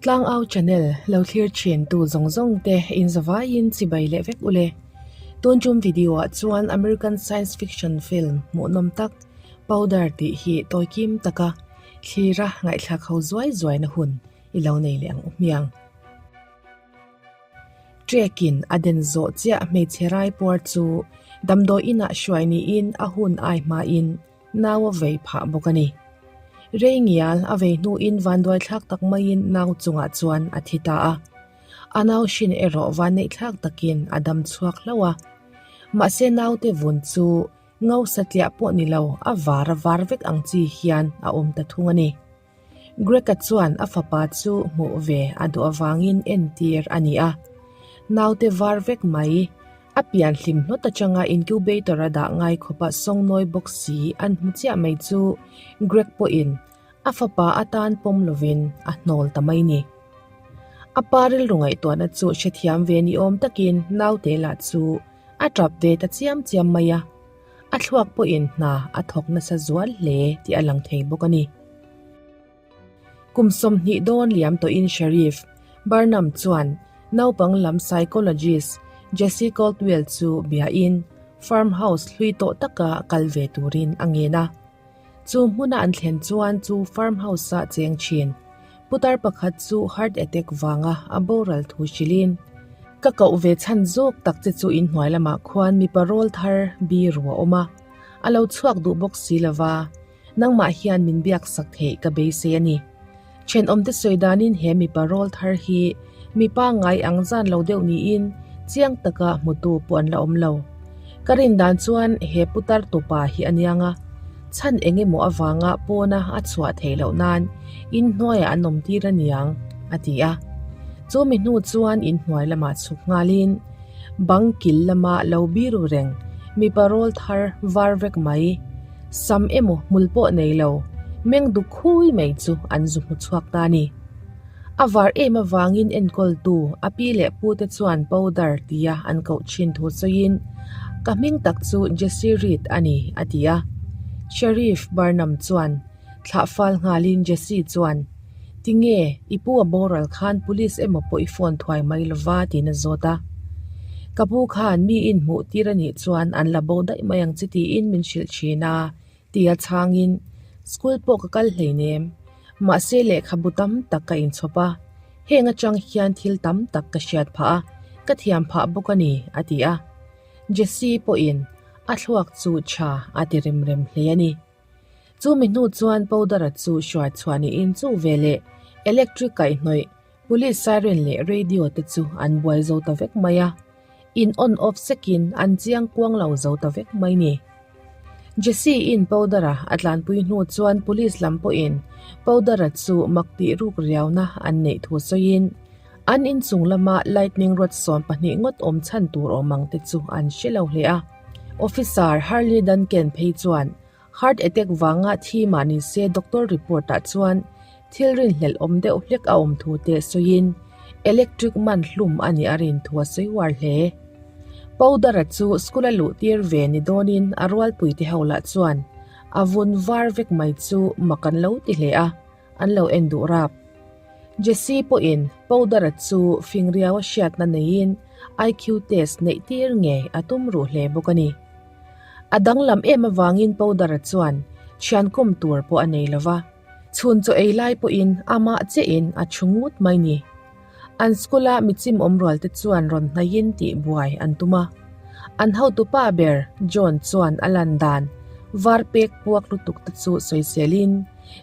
Tlangau channel lo thlir thin tu zawng zawng te in zavaiin chibai leh vek ule. Tun tum video ah chuan American science fiction film hmuhnawm tak Powder tih hi tawi kim taka thlira ngaihthlak ho zuai zuai na hun i lo nei leh ang u hmiang. Trek-in a den zawh chiah hmeichhe rai puar chu damdawi inah hruai niin a hun ai hmain nau a vei phah bawk a ni. Rei ngial a vei hnuin vanduaithlak tak maiin nau chungah chuan a thi ta a. A nau hrin erawh vanneihthlak takin a dam chhuak hlauh a. Mahse naute vun chu ngo satliah pawh ni lo a var a var vek ang chi hian a awm ta thung a ni. Greg-a chuan a fapa chu hmuh ve a duh avangin entir a ni a. Naute var vek mai, a pian hlim hlawt atanga incubator a dah ngai khawpa sawngnawi bawk si an hmu chiah mai chu Greg pawhin a fapa atan pawm lovin a hnawl ta mai ni. A pa rilru ngaihtuahna chu hrethiam ve ni awm takin naute lah chu a tap ve ta chiam chiam mai a. A thluak pawhin hna a thawk nasa zual hle tih a lang thei bawk a ni. Kum 20 dawn liam tawhin Sheriff Barnum chuan naupang lam psychologist Jesse Caldwell chu biain farmhouse hlui tawh taka kal ve turin a ngen a. Chu hmuna an thlen chuan chu farmhouse-a cheng thin putar pakhat chu heart attack vanga a boral thu hrilhin, Ka koh ve chhan zawk tak che chu inhnuai lamah khuan mipa rawl thar biru a awm a, a lo chhuak duh bawk si lova, nangmah hian min biak sak theih ka beisei a ni. Thenawmte sawi danin he mipa rawl thar hi mipa ngai ang zan lo deuh niin chiang taka hmutu pawh an la awm lo. Ka rin dan chuan he putar tupa hi a niang a, chhan eng emaw avanga pawna a chhuah theih loh nan inhnuaiah an awm tir a niang, a ti a. Chu mi hnu chuan inhnuai lamah chhuk nghalin bang kil lama lo biru reng mipa rawl thar var vek mai, sam emaw hmul pawh nei lo, meng duk khui mai chu an zu hmu chhuak ta a ni. A var em avangin enkawltu a pi leh pu te chuan powder tia an koh thin thu sawiin, Ka hming tak chu Jesse Reed a ni, a ti a. Sheriff Barnum chuan thlah fal nghalin Jesse chuan, Tinge, i pu a boral khan police emaw pawh i phone thuai mai lova tiin a zawt a. Ka pu khan mi inhmuh tir a nih chuan an la bo daih mai ang che tiin min hrilh thin a, Tia chhangin, School pawh ka kal hleinem. Mahse lehkhabu tam tak ka inchhawp a, heng atang hian thil tam tak ka hriat phah a, ka thiam phah bawk a ni, a ti a. Jesse pawhin a thluak chu tha a ti rem rem hle a ni. Chu mi hnu chuan powder-a chu hruai chhuah niin chu veleh electric kaihhnawih, police siren leh radio te chu an buai zo ta vek mai a. In on off sekin an chiang kuang lo zo ta vek mai ni. Jesse in Powder-a a tlanpui hnu chuan police lam pawhin Powder-a chu mak tih ruk riauna an neih thu sawiin an inchung lama lightning rod 12 ngawt awm chhan tur awm ang te chu an hre lo hle a. Officer Harley Duncan phei chuan heart attack vanga thi mah ni se doctor report ah chuan thil rinhlelh awm deuh hlek a awm thu te sawiin electric man hlum a nih a rin thu a sawi uar hle. Powder-a chu school a luh tir ve ni dawnin a rualpui te ho lah chuan a vun var vek mai chu mak an lo ti hle a, an lo en duh rap. Jesse pawhin Powder-a chu fingriau a hriatna neiin IQ test neih tir ngei a tum ruh hle bawk a ni. A danglam em avangin Powder-a chuan thian kawm tur pawh a nei lo va, chhun chaw ei lai pawhin amah chiahin a thu ngut mai ni. An school-a michim awm rual te chuan rawn hnaihin tih buai an tum a. An hotupa ber John chuan a lan dan var pek puak lutuk te chu sawiselin,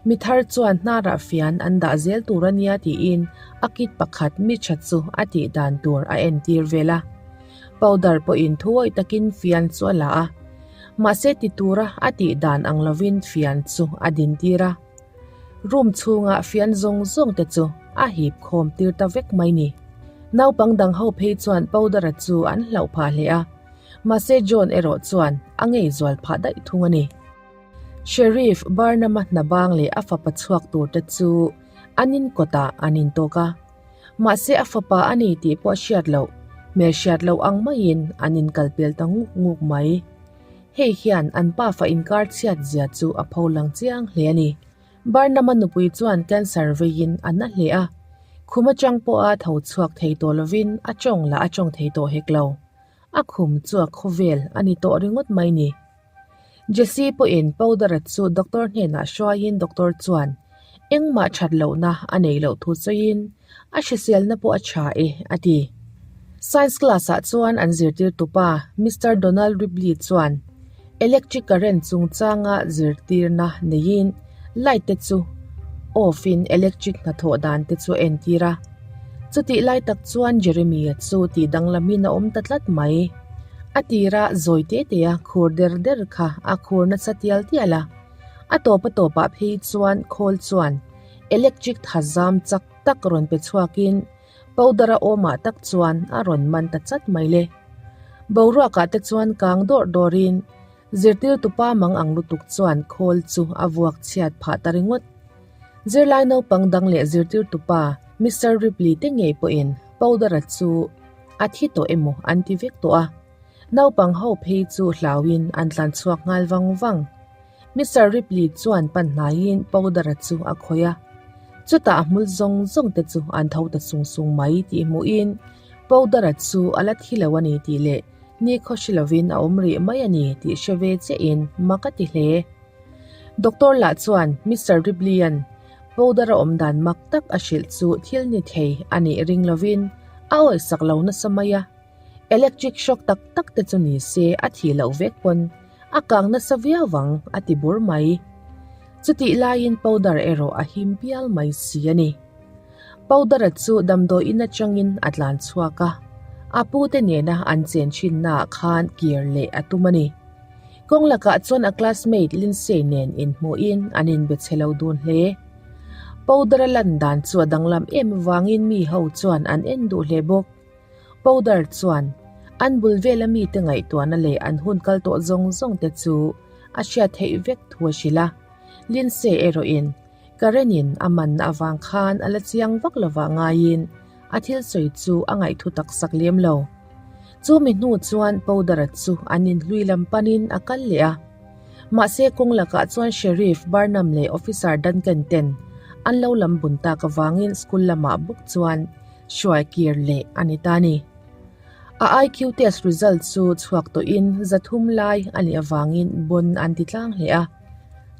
mi thar chuan hnarah fian an dah zel tur a nia tiin a kit pakhat mi tha chu a tih dan tur a entir vel a. Powder pawhin thuawih takin fian chu a la a, mahse ti tura a tih dan ang lovin fian chu a dintir a. Room chhunga fian zawng zawng te chu a hip khawm tir ta vek mai ni. Naupang dang ho phei chuan Powder-a chu an hlauh phah hle a, mahse John erawh chuan a ngei zual phah daih thung a ni. Sheriff Barnum-a hna bang leh a fapa chhuak tur te chu an in kawtah an intawk a. Mahse a fapa a ni tih pawh a hriat loh, hmelhriat loh ang maiin an inkalpel ta nguk nguk mai. Hei hian an pafa inkar chhiat zia chu a pho lang chiang hle a ni. Barnum-a nupui chuan cancer veiin a na hle a. Khum atang pawha tho chhuak thei tawh lovin a tawng lah a tawng thei tawh hek lo. A khum chu a khawvel a ni tawh ringawt mai ni. Jesse pawhin Powder-a chu doctor hnenah hruaiin doctor chuan engmah that lohna a nei loh thu sawiin a hriselna pawh a tha e a ti. Science class-ah chuan an zirtirtupa Mister Donald Ripley chuan electric current chungchanga zirtirna neiin light te chu off in electric hnathawh dan te chu a entir a. Chutih lai tak chuan Jeremy-a chu tih danglamin a awm ta tlat mai. A tira zawi te te a khur der der kha a khur nasa tial tial a. A tawp a tawpah phei chuan khawl chuan electric thazam chak tak rawn pe chhuakin powder a awmah tak chuan a rawn man ta chat mai le. Boruakah te chuan kang dawrh dawrhin zirtirtupa mang ang lutuk chuan khawl chu a vuak chhiat phah ta ringawt. Zirlai naupang dang leh zirtirtupa Mister Ripley te ngei pawhin powder-a chu a thi tawh emaw an ti vek tawh a. Naupang ho phei chu hlauhin an tlan chhuak nghal vang vang. Mister Ripley chuan pan hnaiin powder-a chu a khawih a. Chutah a hmul zawng zawng te chu an tho ta sung sung mai tih hmuhin powder-a chu a la thi lo a ni tih leh nikhaw hre lovin a awm rih mai a ni tih hre ve chiahin mak a ti hle. Doctor lah chuan Mister Ripley-a'n powder-a awm dan mak tak a hrilh chu thil ni thei a nih ring lovin a awihsak lo nasa mai a. Electric shock tak tak te chu ni se a thih loh vek pawn a kang nasa viau vang a ti bur mai. Chutih laiin powder erawh a him pial mai si a ni. Powder-a chu damdawiin atangin a tlan chhuak a, a pute nena an chen thinnaah khan kir leh a tum a ni. Kawng lakah chuan a classmate Lindsay nen inhmuhin an inbe chhe lo dun hle. Powder-a lan dan chu a danglam em avangin mi ho chuan an en duh hle bawk. Powder chuan an bul vela mite ngaihtuahna leh an hun kal tawh zawng zawng te chu a hriat theih vek thu a hrilh a. Lindsay erawhin Karen-in a manna avang khan a la chiang vak lovah ngaiin a thil sawi chu a ngaihthu tak sak lem lo. Chu mi hnu chuan Powder-a chu an inhlui lam panin a kal leh a. Mahse kawng lakah chuan Sheriff Barnum leh Officer Duncan ten an lo lam bun tak avangin school lamah bawk chuan hruai kir leh a ni ta ni. A IQ test result chu chhuak tawhin zathum lai a nih avangin bon an ti tlang hle a.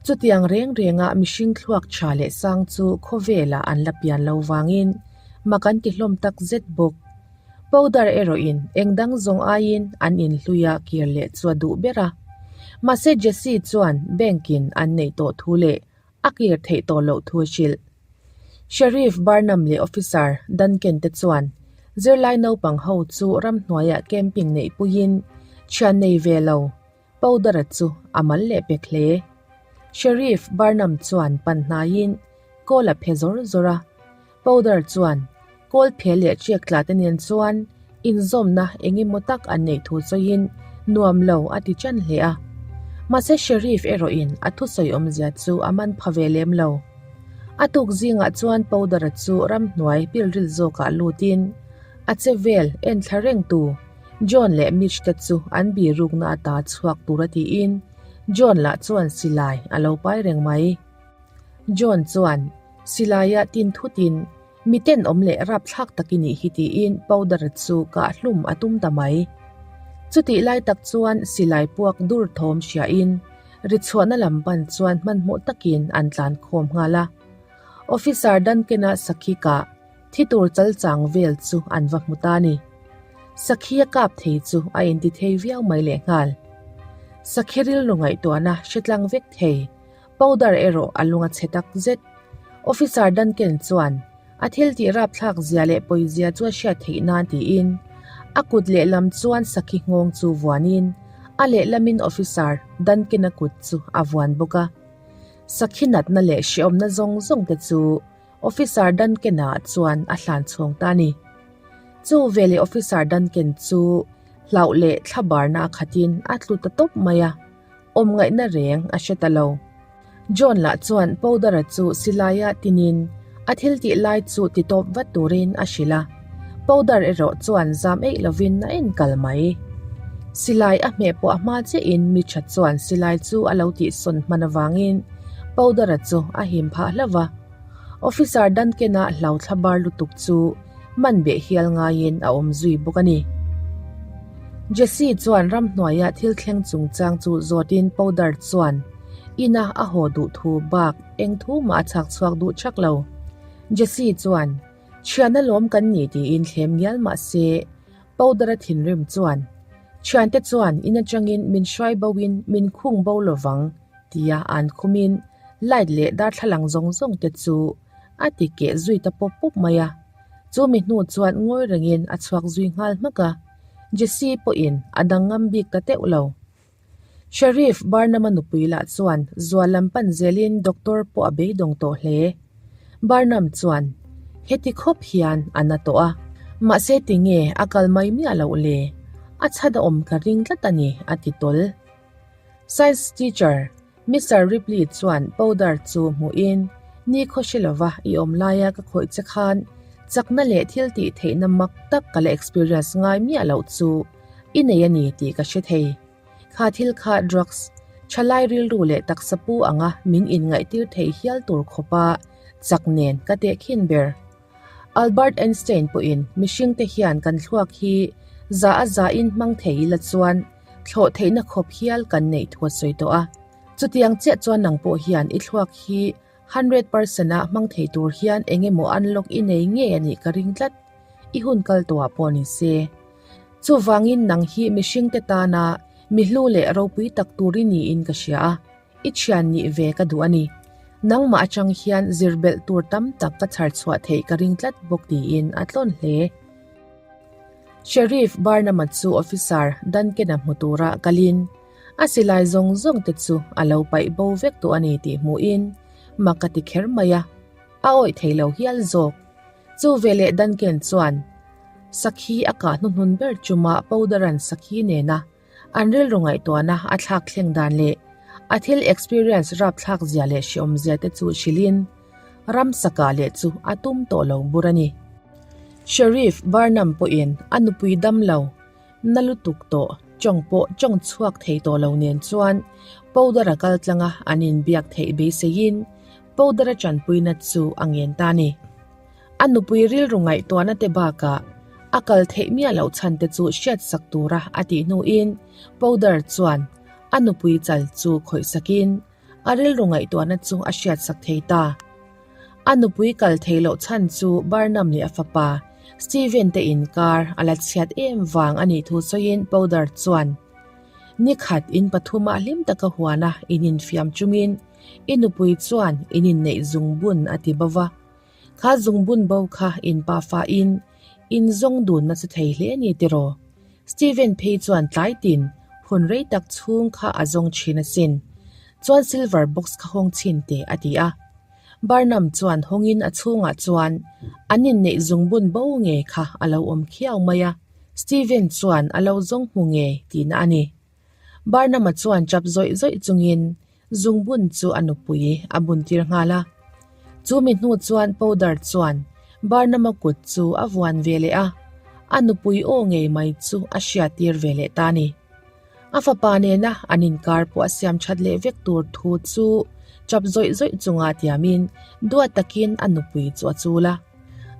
Chutiang reng renga mihring thluak tha leh sang chu khawvelah an la pian lo vangin mak an ti hlawm tak zet bawk. Powder erawhin eng dang zawng aiin an inhluia kir leh chu a duh ber a. Mahse Jesse chuan bank-in an neih tawh thu leh a kir theih tawh loh thu a hrilh. Sheriff Barnum leh Officer Duncan te chuan zirlai naupang ho chu ramhnuaiah camping neih puiin thian nei ve lo Powder-a chu a mal leh pek hle. Sheriff Barnum chuan pan hnaiin kawl a phe zawr zawr a. Powder chuan kawl phe leh ṭiak tla te nen chuan inzawmna eng emaw tak an neih thu sawiin nuam lo a ti ṭan hle a. Mahse Sheriff erawhin a thusawi awmzia chu a man pha ve lem lo. A tuk zingah chuan Powder-a chu ramhnuai pilril zawkah lutin a che vel en thla reng tu John leh Mitch te chu an birukna ata chhuak tur a tiin John lah chuan silai a lo pai reng mai. John chuan silaia tin thutin mi tenawm leh rapthlak tak i nih hi tiin powder chu kah hlum a tum ta mai. Chutih lai tak chuan silai puak dur thawm hriain ri chhuahna lam pan chuan hmanhmawh takin an tlan khawm nghal a. Officer Duncan-a sakhi kah Thi tur chal chang vel chu an va hmu ta ni. Sakhi a kap thei chu a inti thei viau mai leh nghal. Sakhi rilru ngaihtuahna hre tlang vek thei, powder erawh a lung a chhe tak zet. Officer Duncan chuan a thil tih rapthlak zia leh pawi zia chu a hriat theih nan tiin a kut lehlam chuan sakhi nghawng chu vuanin a lehlamin Officer Duncan-a kut chu a vuan bawk a. Sakhi natna leh hrehawmna zawng zawng te chu Officer Duncan-a chuan a hlan chhawng ta a ni. Chu veleh Officer Duncan chu hlauh leh thlabarna a khatin a tlu ta tawp mai a, awm ngaihna reng a hre ta lo. John lah chuan Powder-a chu silaia tinin a thil tih lai chu ti tawp vat turin a hrilh a, Powder erawh chuan zam eih lovin a en kal mai. Silai a hmeh pawh a hma chiahin mi tha chuan silai chu a lo tihsawn hman avangin Powder-a chu a him phah hlauh va. Officer Duncan-a hlauthla bar lutuk chu man beh hial ngaiin a awm zui bawk a ni. Jesse chuan ramhnuaia thil thleng chungchang chu zawtin Powder chuan ina a haw duh thu bak eng thu mah a chhak chhuak duh thak lo. Jesse chuan, Thian alawm kan ni tiin thlem ngial mah se, Powder-a thinrim chuan, Thiante chuan in atangin min hruai bo in min khung bo lovang tia an khumin light leh darthlalang zawng zawng te chu a ti keh zui ta pawp pawp mai a. Chu mi hnu chuan ngawi rengin a chhuak zui nghal hmak a, Jesse pawhin a dang ngam bik ta teuh lo. Sheriff Barnum-a nupui lah chuan zual lam pan zelin doctor pawh a beidawng tawh hle. Barnum chuan, Heti khawp hian a na tawh a, mahse tinge a kal mai miah loh le? A chhan a awm ka ring tlat a ni, a ti tawl. Science teacher Mister Ripley chuan powder chu hmuhin, Ni khaw hre lova i awm laia ka khawih che khan chakna leh thil tih theihna mak tak ka la experience ngai miah loh chu i nei a ni tih ka hre thei. Kha thil kha drugs, thalai rilru leh taksa pu anga min inngaihtir thei hial tur khawpa chak nen ka tehkhin ber. Albert Einstein pawhin mihringte hian kan thluak hi za a zain hmang thei ila chuan thlawh theihna khawp hial kan neih thu a sawi tawh a. Chutiang chiah chuan nang pawh hian i thluak hi 100% a hmang thei tur hian eng emaw unlock i nei ngei a nih ka ring tlat. I hun kal tawhah pawh ni se. Chuvangin nang hi mihringte tana mi hlu leh ropui tak tur i niin ka hria a. I thian nih ve ka duh a ni. Nangmah atang hian zir belh tur tam tak ka chhar chhuah theih ka ring tlat bawk tiin a tlawn hle. Sheriff Barnum-a chu Officer Duncan-a hmu tura kalin a silai zawng zawng te chu a lo paih bo vek tawh a ni tih hmuhin mak a ti kher mai a, a awih thei lo hial zawk. Chu veleh Duncan chuan sakhi a kah hnuhnun ber chuma powder-a'n sakhi nena An rilru ngaihtuahna a thlak thleng dan leh a thil experience rapthlak zia leh hreawm zia te chu hrilhin ramsaka leh chu a tum tawh lo bur a ni. Sheriff Barnum pawhin a nupui dam lo, na lutuk tawh, tawng pawh tawng chhuak thei tawh lo nen chuan Powder-a kal tlanga an inbiak theih beiseiin Powder-a tanpuina chu a ngen ta a ni. A nupui rilru ngaihtuahna te bakah a kal theih miah loh chhan te chu hriatsak tura a tih hnuin Powder chuan a nupui chal chu khawih sakin a rilru ngaihtuahna chu a hriatsak thei ta. A nupui kal theih loh chhan chu Barnum leh a fapa Steven te inkar a la chhiat em vang a nih thu sawiin Powder chuan Nikhat in pathumah hlim taka huana in infiam chungin i nupui chuan in inneih zungbun a ti bo va. Kha zungbun bo kha in pa fa in in zawng dun nasa thei hle a ni tiraw? Steven phei chuan tlai tin hun rei tak chhung kha a zawng thin asin. Chuan silver box kha hawng chhin teh a ti a. Barnum chuan hawngin a chhungah chuan an inneih zungbun bo ngei kha a lo awm khiau mai a, Steven chuan a lo zawng hmu ngei tihna a ni. Barnum-a chuan chap zawih zawih chungin Zungbun chu a nupui a buntir nghal a. Chu mi hnu chuan Powder chuan Barnum-a kut chu a vuan ve leh a, a nupui aw ngei mai chu a hriattir ve leh ta a ni. A fapa nena an inkar pawh a siam that leh vek tur thu chu chap zawih zawih chunga tiamin duat takin a nupui chu a chul a.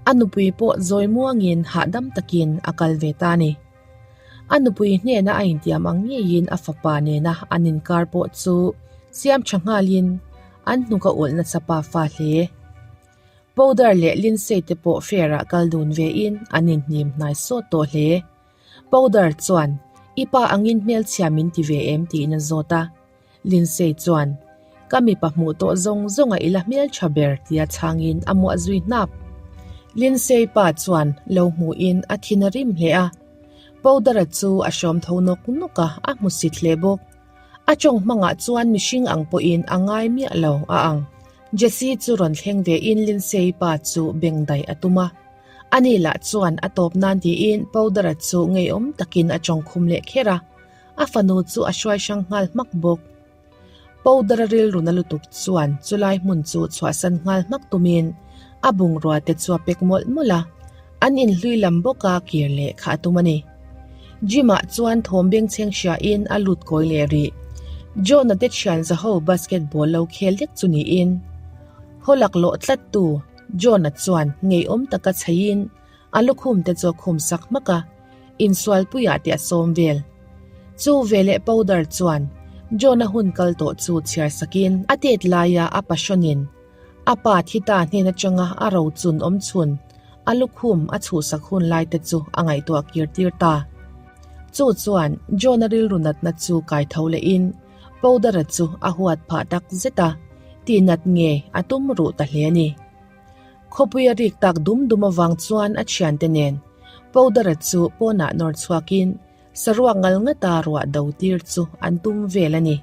A nupui pawh zawi muangin hahdam takin a kal ve ta a ni. A nupui hnena a intiam ang ngeiin a fapa nena an inkar pawh chu siam tha nghalin an hnuk a ulh nasa pa fa hle. Powder leh Lindsay te pawh fair-ah kal dun vein an inhnim hnai sawt tawh hle. Powder chuan, I pa angin hmelchhia min ti ve em? tiin a zawt a. Lindsay chuan, Ka mipa hmuh tawh zawng zawnga i la hmeltha ber tia chhangin a muah zui hnap. Lindsay pa chuan lo hmuhin a thin a rim hle a. Powder-a chu a hrawm tho nawk nawk a, a hmusit hle bawk. A tawng hmangah chuan mihring ang pawhin a ngai miah lo a ang. Jesse chu rawn thleng vein Lindsay pa chu beng daih a tum a. Ani lah chuan a tawp nan tiin Powder-a chu ngeiawm takin a tawng khum leh kher a. A fanu chu a hruai hrang nghal hmak bawk. Powder-a rilru na lutuk chuan chulai hmun chu chhuahsan nghal hmak tumin a bungrua te chu a pek mawlh mawlh a, an inhlui lam bawka kir leh kha a tum a ni. Gym-ah chuan thawm bengchheng hriain a lut kawi leh rih. John-a te thian zaho basketball lo khel lek chu niin haw laklawh tlattu. John-a chuan ngeiawm taka chheiin a lukhum te chu a khum sak hmak a, insualpuiah te a sawm vel. Chu veleh Powder chuan John-a hun kal tawh chu chhiar sakin a tet laia a passionin a pa thi ta hnen atanga a rochun awm chhun a lukhum a chhuhsak hun lai te chu a ngaihtuah kir tir ta. Chu chuan John-a rilru natna chu kai tho lehin Powder-a chu a huat phah tak zet a, tihnat nge a tum ruh ta hle a ni. Khawpui a rik tak dum dum avang chuan a thiante nen Powder-a chu pawnah nawr chhuakin saruak ngal ngata ruah do tir chu an tum vel a ni.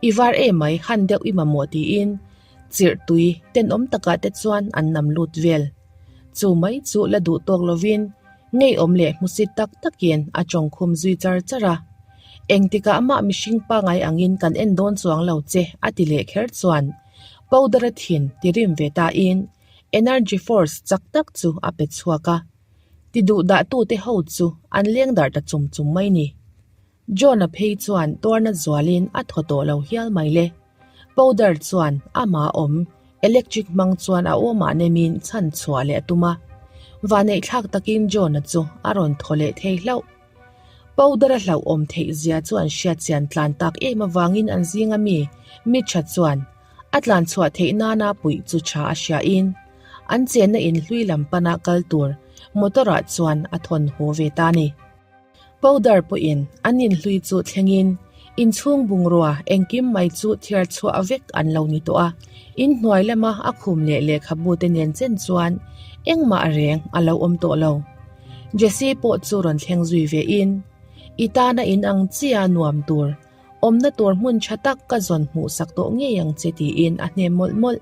I var emai han deuh i mamawh tiin chirh tui tenawm takah te chuan an nam lut vel. Chu mai chu la duh tawk lovin ngeiawm leh hmusit tak takin a tawngkhum zui char char a. Engtikah mah mihring pangai angin kan en dawn chuang lo che a ti leh kher chuan powder a thin ti rim ve tain energy force chak tak chu a pe chhuak a. Ti duh dah tute ho chu an leng darh ta chum chum mai ni. John-a phei chuan tuarna zualin a thaw tawh lo hial mai le. Powder chuan amah awm electric hmang chuan a awmah nemin chhan chhuah leh a tum a. Vanneih thlak takin John-a chu a rawn thaw leh thei hlauh. Powder-a hlauhawm theih zia chu an hriat chian tlan tak em avangin an zinga mi Mitch-a chuan a tlan chhuah theih nana puih chu tha a hriain an chenna inhlui lam pana kal tur motor-ah chuan a thawn haw ve ta a ni. Powder pawhin an inhlui chu thlengin inchhung bungrua engkim mai chu thiar chhuah vek an lo ni tawh a, inhnuai lama a khum leh lehkhabu te nen chen chuan engmah reng a lo awm tawh lo. Jesse pawh chu rawn thleng zui ve in, I tana in ang chia nuam tur, awmna tur hmun tha tak ka zawn hmuh sak tawh ngei ang che tiin a hnem mawlh mawlh.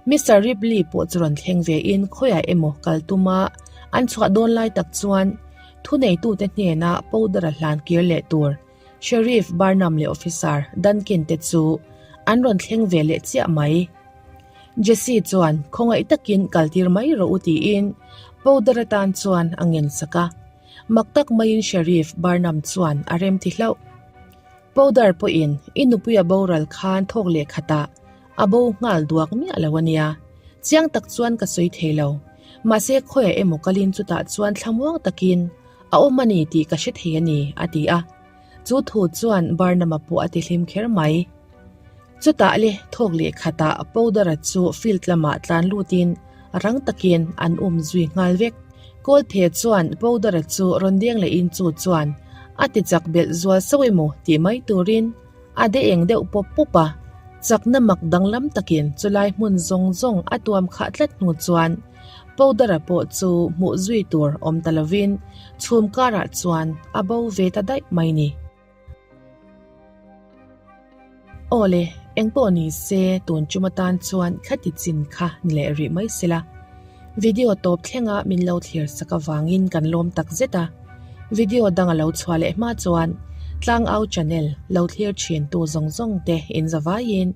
Mister Ripley pawh chu rawn thleng ve in khawiah emaw kal tuma an chhuah dawn lai tak chuan thuneitute hnena powder-a hlan kir leh tur Sheriff Barnum leh Officer Duncan te chu an rawn thleng ve leh chiah mai. Jesse chuan khawngaih takin kal tir mai rawh u tiin powder atan chuan a ngen sak a. Mak tak maiin Sheriff Barnum chuan a remti hlauh. Powder pawhin i nupuia boral khan thawk leh khatah A bo nghal duak miah lo a nia. Chiang tak chuan ka sawi thei lo. Mahse khawiah emaw kalin chutah chuan thlamuang takin a awm a ni tih ka hre thei a ni, a ti a. Chu thu chuan Barnum-a pawh a ti hlim kher mai. Chutah le thawk leh khatah Powder-a chu field lamah tlan lutin rang takin an um zui nghal vek. Kawlphe chuan Powder-a chu rawn deng lehin chu chuan a ti chak belh zual sauh emaw tih mai turin A de eng deuh pawp pawp a, chakna mak danglam takin chulai hmun zawng zawng a tuam khah tlat hnu chuan Powder-a pawh chu hmuh zui tur awm ta lovin chhum karah chuan a bo ve ta daih mai ni. Aw le, engpawh ni se tun tum atan chuan khati chin kha ni leh rih mai sela. Video tawp thlenga min lo thlir sak avangin kan lawm tak zet a. Video dang a lo chhuah leh hma chuan Tlangau channel lo thlir thin tu zawng zawng te in zavaiin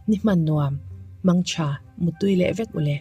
ni hman nuam, mangtha, mutui leh vek ule.